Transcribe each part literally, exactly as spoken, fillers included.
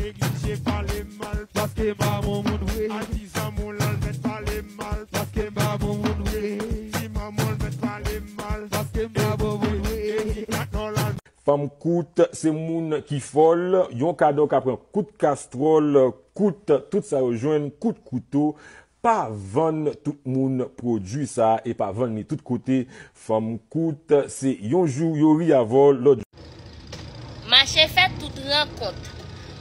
Neglije pale m mal, paske m pa bon moun vre. Al di zanmi w lan l mèt pale m mal, paske m pa bon moun vre. Di manman w l mèt pale m mal, paske m pa bon moun vre. E di patnè w la. Fanm kout, se moun ki fòl, yon kadò ka pran kout kastwòl, kout tout sa yo jwenn, kout kouto. Pa vann tout moun pwodui sa a e pa vann li tout kote. Fanm kout, se yon jou yo ri avè w, lòt jou. Mache fè tout rankont.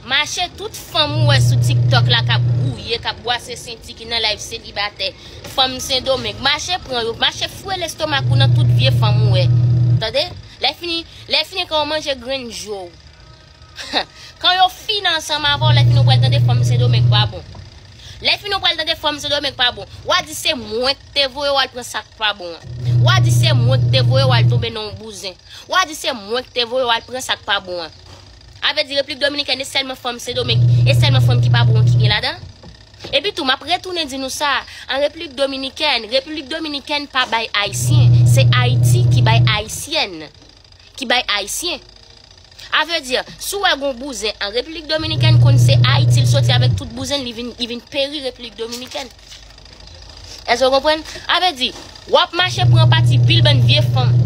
Mache tout fanm ou wè sou TikTok la k ap gouye, k ap bwase senti, ki nan live selibatè. Fanm Sendomeng. Mache pran yo, mache foure lestomak ou nan tout vye fanm ou wè. Tande? Lè fini, lè fini kan w manje grenn je w. Kan yo fini ansanm avè w, lè fini w pral tande fanm Sendomeng pa bon. Lè fini w pral tande fanm Sendomeng pa bon. W a di se mwen k te voye w al pran sa k pa bon an. W a di se mwen k te voye w al tonbe nan yon bouzen. W a di se mwen k te voye w al pran sa k pa bon an. A vle di Repiblik Dominikèn e sèlman fanm Sendomeng, e sèlman fanm ki pa bon an ki gen ladan? Epi tou, m ap retounen di nou sa, an Repiblik Dominikèn, Repiblik Dominikèn pa bay Ayisyen, se Ayiti ki bay Ayisyèn, ki bay Ayisyen. A vle di, si w wè gon bouzen an Repiblik Dominikèn, konn se Ayiti l soti avèk tout bouzen l, li vin, li vin peri Repiblik Dominikèn. Èske w konprann? A vle di, w ap mache pran pati pil bann vye fanm.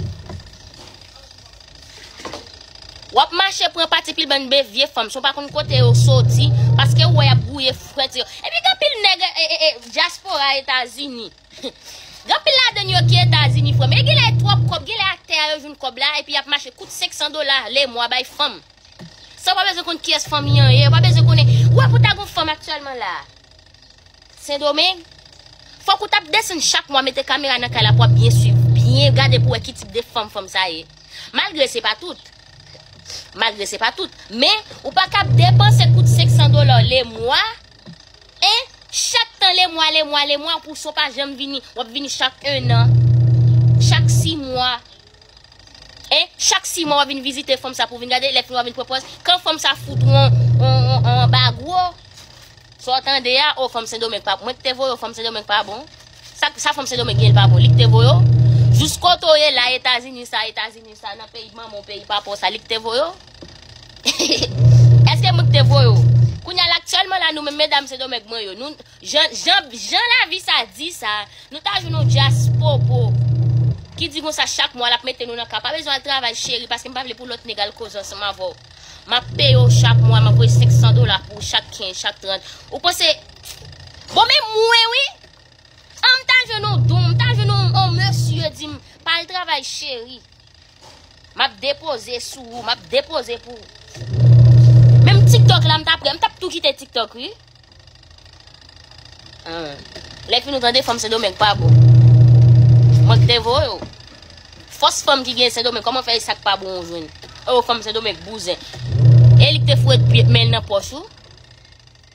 W ap mache pran pati pil bann be vye fanm, si w pa konn kote yo soti, paske w wè y ap gouye frèt yo. Epi gen anpil nèg, e, e, e, dyaspora Etazini. Gen anpil ladan yo ki Etazini, frè m. E genlè twòp kòb, genlè aktè a yo jwenn kòb la, epi y ap mache kout senk san dola lemwa bay fanm. Sa w pa bezwen konn kiyès fanmi an ye, w pa bezwen konnen. Ou wè pou ta gon fanm aktyèlman la. Sendomeng, fòk ou t ap desann chak mwa mete kamera nan kay la pou w ap byen swiv, byen gade pou w wè ki tip de fanm fanm sa ye. Malgre se pa tout. Malgre se pa tout. Men, ou pa ka ap depanse kout senk san dola lemwa, en, chak tan lemwa, lemwa, lemwa, pou w pa janm vini. W ap vini chak ennan, chak sis mwa. En, chak sis mwa w ap vin vizite fanm sa pou w vin gade, lè fini w ap vin pran pòz. Kan fanm sa fout ou yon, yon, yon, yon bagwo, sa w tande a, o fanm Sendomeng pa, mwen k te voye w, fanm Sendomeng pa bon. Sa, sa fanm Sendomeng gen l pa bon, li k te voye w. Jis kote w ye la, Etazini sa, Etazini sa, nan peyi manman w, peyi papa w sa, li k te voye w. Èske mwen k te voye w? Kounye a la, aktyèlman la, nou menm medam Sendomeng mwen yo, nou, jan, jan, jan lavi sa di sa, nou ta jwenn yon dyaspora ki di konsa chak mwa l ap mete nou nan ka. Pa bezwen al travay cheri, paske m pa vle pou lòt nèg al koze ansanm avè w. M ap peye w chak mwa, m ap voye senk san dola pou w chak kenz, chak trant. Ou panse, bon, men mwen wi, an m ta jwenn yon don, m ta jwenn yon, yon mesye di m, pa al travay cheri. M ap depoze sou ou, m ap depoze pou ou. Menm TikTok la, m t ap, m t ap tou kite TikTok wi. Ah. Lè fini w tande fanm Sendomeng pa bon. Mwen k te voye w. Fòs fanm ki gen Sendomeng, kòman fè e sa k pa bon ou jwenn? O, fanm Sendomeng bouzen. E li k te foure pye, men l nan pòch ou?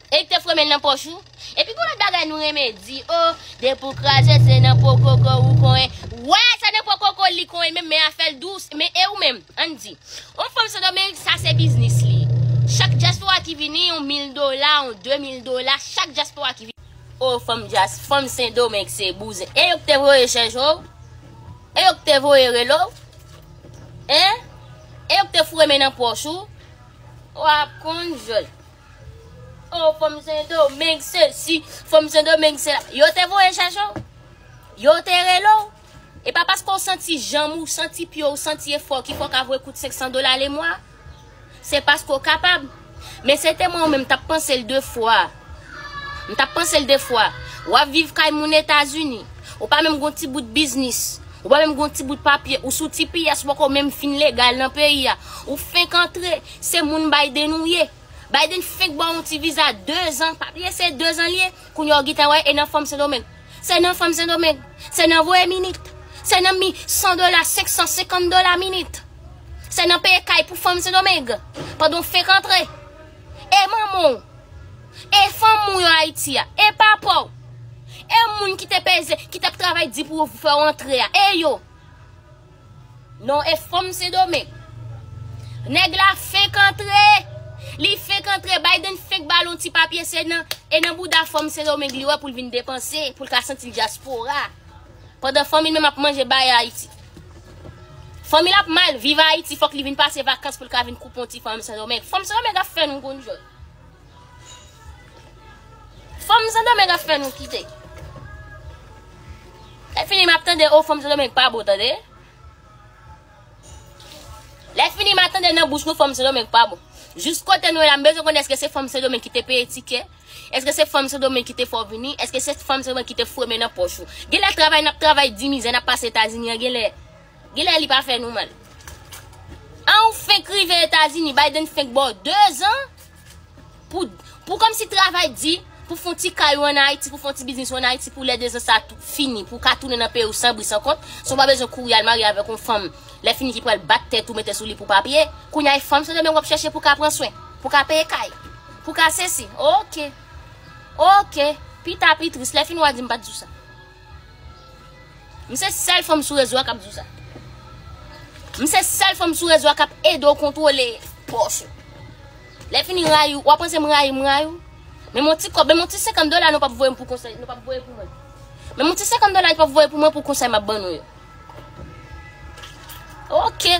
E li k te foure men l nan pòch ou? Epi gon lòt bagay nou renmen di, o, depi w kraze se nan po koko ou konyen. Wè, se nan po koko li konyen menm, men afè l dous, men e ou menm, ann di. Yon fanm Sendomeng, sa se biznis li. Chak dyaspora ki vini, yon mil dola, yon de mil dola, chak dyaspora ki vini. O fanm dyas, fanm Sendomeng se bouzen. E yo k te voye chèche w? E yo k te voye rele w? En? E yo k te foure men nan pòch ou? W ap konn jòl. O fanm Sendomeng sesi, fanm Sendomeng sela. Yo te voye chèche w? Yo te rele w? E pa paske w santi janm ou, santi pye w, santi efò ki fè w ka voye kout senk san dola lemwa. Se paske w kapab. Men se te mwen ou menm, m t ap panse l de fwa. M t ap panse l de fwa. W ap viv kay moun Etazini. Ou pa menm gon ti bout biznis. Ou pa menm gon ti bout papye. Ou sou T P S, ou poko menm fin legal nan peyi a. Ou fenk antre. Se moun Biden ou ye. Biden fenk ba w yon ti viza dezan, pa bliye se dezan l ye. Kounye a w gentan wè, e nan fanm Sendomeng. Se nan fanm Sendomeng. Se nan voye minit. Se nan mi san dola, senk san senkant dola minit. Se nan peye kay pou fanm Sendomeng. Pandan w fenk antre. E manman w. E fanmi w yo Ayiti a. E papa w. E moun ki te peze, ki t ap travay di pou fè w antre a. E yo. Non, e fanm Sendomeng. Nèg la fenk antre. Li fenk antre. Biden fenk ba l yon ti papye, se nan, e nan bouda fanm Sendomeng li wè pou l vin depanse, pou l ka santi l dyaspora. Pandan fanmi l menm ap manje bay Ayiti. Fanmi l ap mal viv Ayiti, fòk li vin pase vakans pou l ka vin koupe yon ti fanm Sendomeng. Fanm Sendomeng ap fè nou konn jòl. Fanm Sendomeng ap fè nou kite. Lè fini m ap tande, o, fanm Sendomeng pa bon, tande. Lè fini m ap tande nan bouch nou, fanm Sendomeng pa bon. Jis kote nou ye la, m bezwen konnen èske se fanm Sendomeng ki te peye tikè? Èske se fanm Sendomeng ki te fè w vini? Èske se fanm Sendomeng ki te foure men nan pòch ou? Genlè travay n ap travay di mizè n ap pase Etazini an, genlè, genlè li pa fè nou mal. An, ou fenk rive Etazini, Biden fenk ba w dezan pou, pou kòmsi travay di, pou fè yon ti kay ou ann Ayiti, pou fè yon ti biznis ou ann Ayiti, pou lè dezan sa tou fini, pou w ka tounen nan peyi w san bri san kont, san w pa bezwen kouri al marye avèk yon fanm, lè fini ki pral bat tèt ou, mete sou li pou papye. Kounye a, e fanm Sendomeng w ap chèche pou ka pran swen, pou ka peye kay, pou ka sesi. Oke. Oke. Pita pi tris, lè fini w a di m pa t di w sa. M se sèl fanm sou rezo a k ap di w sa. M se sèl fanm sou rezo a k ap ede w kontwole pòch ou. Lè fini rayi w, w ap panse m rayi, m rayi w. Men mon ti kòb, men mon ti senkant dola nou p ap voye m pou konsèy, nou p ap voye pou mwen. Men mon ti senkant dola nou p ap voye pou mwen pou konsèy m ap ban nou yo. Oke.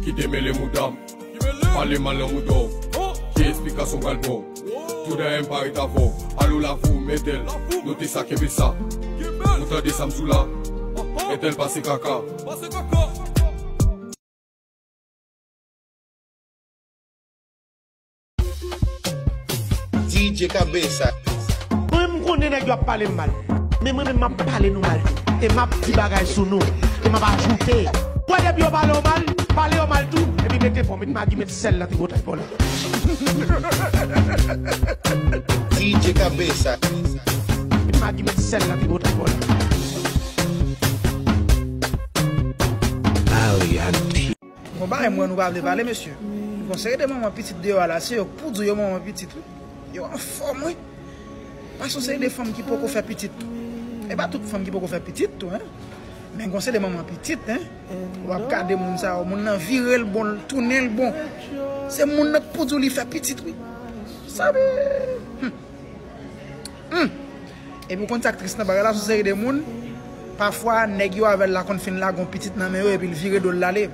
Kite mele mouda m. Pale mal nan mouda w. Ki esplikasyon m pral ba w? Tou dèyè m parèt avè w. Alo lavi w, mete l. Note sa, kenbe sa. Ou tande sa m di w la? Entèl pase kaka. D J Kabesa. Mwen menm m konnen nèg yo ap pale m mal. Men mwen menm m ap pale nou mal tou. E m ap di bagay sou nou. E m ap ajoute. Wè depi yo pale w mal, pale yo mal tou. Epi mete fò, met magi, met sèl nan tripotay pa w la. D J Kabesa. Met magi, met sèl nan tripotay pa w la. Ariane. Bon bagay, m wè nou pa vle pale, mesye. Gon seri de manman pitit deyò a la, se yo k pou di w yo manman pitit, wi. Yo anfòm, wi. Paske yon seri de fanm ki poko fè pitit. E pa tout fanm ki poko fè pitit tou, en. Men gon seri de manman pitit, en. W ap gade moun sa yo, moun nan vire l bon, l tounen l bon. Se moun nan k pou di w li fè pitit, wi. Sa vle. Hmm. Hmm. Epi w konn sa k tris nan bagay la, se yon seri de moun, pafwa nèg yo avè l la konn fin lage yon pitit nan men yo epi l vire do l l ale.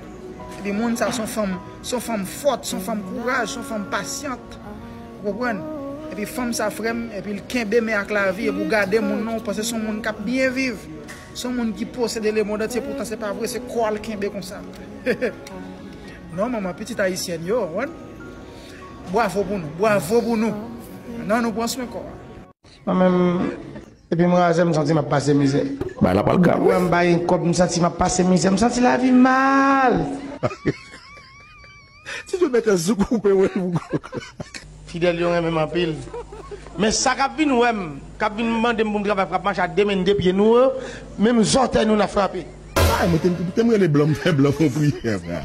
Epi moun sa se yon fanm, se yon fanm fòt, se yon fanm kouraj, se yon fanm pasyant. Ou konprann? Epi fanm sa, frè m, epi l kenbe men ak lavi, epi w gade moun nan, ou panse se yon moun k ap byen viv. Se yon moun ki posede lemonn antye, poutan se pa vre, se kò a l kenbe konsa. Non, manman pitit ayisyèn yo, ou konprann? Bwavo pou nou, bwavo pou nou. Non, nou pran swen kò a. Mwen menm, epi m razè, m santi m ap pase mizè. Bagay la pral grav, wi. Ou wè m pa gen kòb, m santi m ap pase mizè, m santi lavi m mal. Ti Djo mèt zouk koupe wè l pou gwo. Fidèl yo renmen m anpil. Men sa k ap vin wè m, k ap vin mande m pou m travay, k ap mache ak de men, de pye nou yo, menm zòtèy nou n ap frape. Ay, mwen te, te m rele blan, m fè blan fè priyè, frè.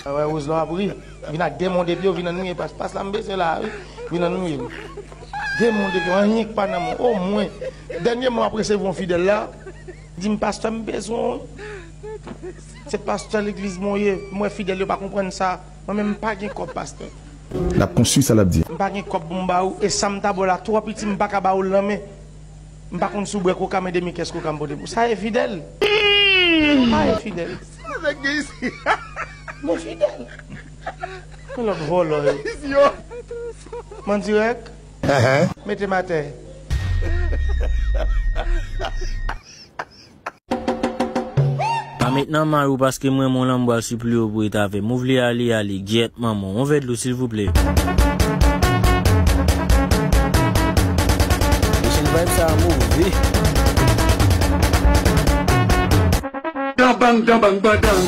Wè, Roselò ap ri. Vin ak de men, de pye, vin annuye pas. Pas la m bezwen la, wi. Vin annuye m. De men, de pye, anyen k pa nan men w. O mwen, dènyèman w ap resevwa yon fidèl la, di m, pastè, m bezwen w. Se pastè legliz mwen ye. M wè fidèl yo pa konprann sa. Mwen menm, m pa gen kòb, pastè. L ap konstwi sa l ap di. M pa gen kòb pou m ba ou, e sa m ta ba w la twò piti, m pa ka ba ou l nan men. M pa konn si w bwè koka, men demi kès koka m pote pou. Sa e fidèl. Sa e fidèl. Sa nèg gen isi. Men fidèl. Men lòt vòlò yo. Isi yo. Mwen dirèk. Mete m atè. Pa met nan may ou paske m renmen w, lanmou al sipli w pou ret avè m. Ou vle ale, ale, gyèt manman w. On vè dlo, silvouplè. Mission vibe sa a move. Dan bang, dan bang, bandang.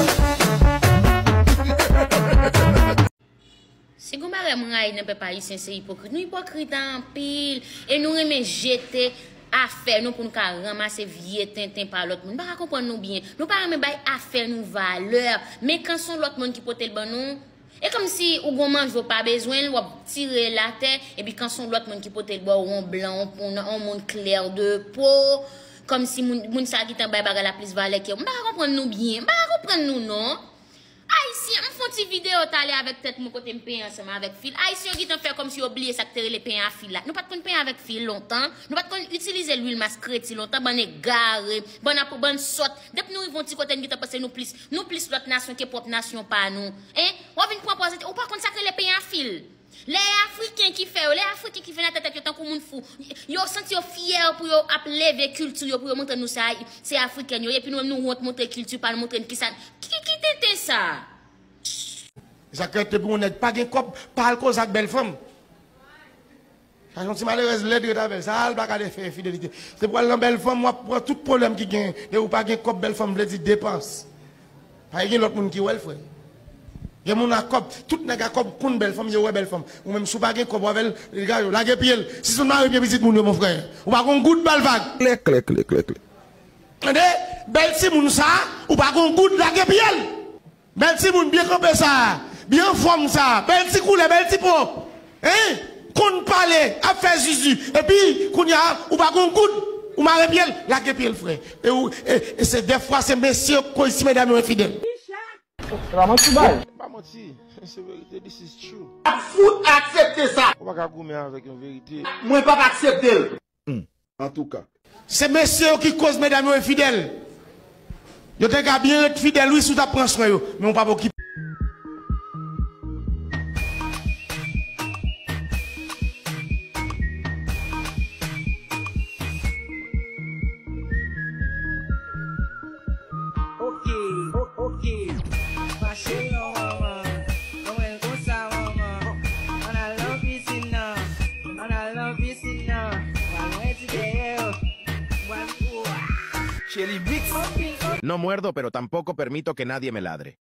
Si gon bagay m rayi nan pèp ayisyen, se ipokrit. Nou ipokrit anpil. E nou renmen jete afè nou pou n ka ranmase vye tenten pa lòt moun. M pa ka konprann nou byen. Nou pa renmen bay afè nou valè. Men kan se yon lòt moun ki pote l ban nou, e kòmsi ou gon manje w pa bezwen l, w ap tire l atè, epi kan se yon lòt moun ki pote l ba w, yon blan, yon, yon moun klè de po, kòmsi moun, moun sa gentan bay bagay la plis valè ke w. M pa ka konprann nou byen. M pa ka konprann nou non. Ayisyen, m fè yon ti videyo talè avèk tèt mwen kote m penyen ansanm avèk fil. Ayisyen yo gentan fè kòmsi yo bliye sa k te rele penyen a fil la. Nou pa t konn penyen avèk fil lontan. Nou pa t konn itilize lwil mas kreti lontan. Bann egare, bann apou, bann sòt. Depi nou rive yon ti kote, n gentan panse nou plis, nou plis lòt nasyon ke pwòp nasyon pa nou. Hein? W ap vin pran pòz, ou pa konn sa k rele penyen a fil. Lè e Afriken ki fè yo, lè e Afriken ki vin atè tèt yo tankou moun fou. Yo santi yo fyè pou yo ap leve kilti yo, pou yo montre nou se Ayi-, se Afriken yo ye, epi nou menm nou wont montre kilti pa nou, montre n kisa. Ki, ki tenten sa? Sa k rete pou yon nèg pa gen kòb, pa al koze ak bèl fanm. Sa se yon ti malerèz lèd ret avè l. Sa al pa ka fè enfidelite. Se pou al nan bèl fanm, w ap pran tout pwoblèm ki gen. Depi w pa gen kòb, bèl fanm vle di depans. Pa gen lòt moun ki wè l, frè. Gen moun ak kòb, tout nèg ak kòb konn bèl fanm, yo wè bèl fanm. Ou menm, si w pa gen kòb, w avè l, lage pye l. Si se yon mare pye pitit moun yo, mon frè, ou pa gon goud ba l vag. Klè, klè, klè, klè, klè. Tande? Bèl timoun sa, ou pa gon goud, lage pye l. Bèl timoun byen kanpe sa, byen anfòm sa, bèl ti koulè, bèl ti po. Hein? Konn pale, ap fè zuzu. Epi, kounye a, ou pa gon goud, ou mare pye l, lage pye l, frè. E, ou, e, e se dèfwa se mesye yo k koz ti medam yo enfidèl. Se pa manti, bay. Se pa manti, se verite, this is true. Ap fout aksepte sa. Ou pa ka goumen avèk yon verite. Mwen p ap aksepte l. Antouka. Se mesye yo ki koz medam yo enfidèl. Yo te ka byen ret fidèl wi si w t ap pran swen yo, men w p ap okipe. Ok, ok, fache non manman. Mwen konsa manman. Ann al nan pisin nan. Ann al nan pisin nan. Pral wè ti dèyè yo. Pral No muerdo, pero tampoco permito que nadie me ladre.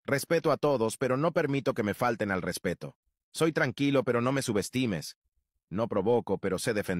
Respeto a todos, pero no permito que me falten al respeto. Soy tranquilo, pero no me subestimes. No provoco, pero sé defender.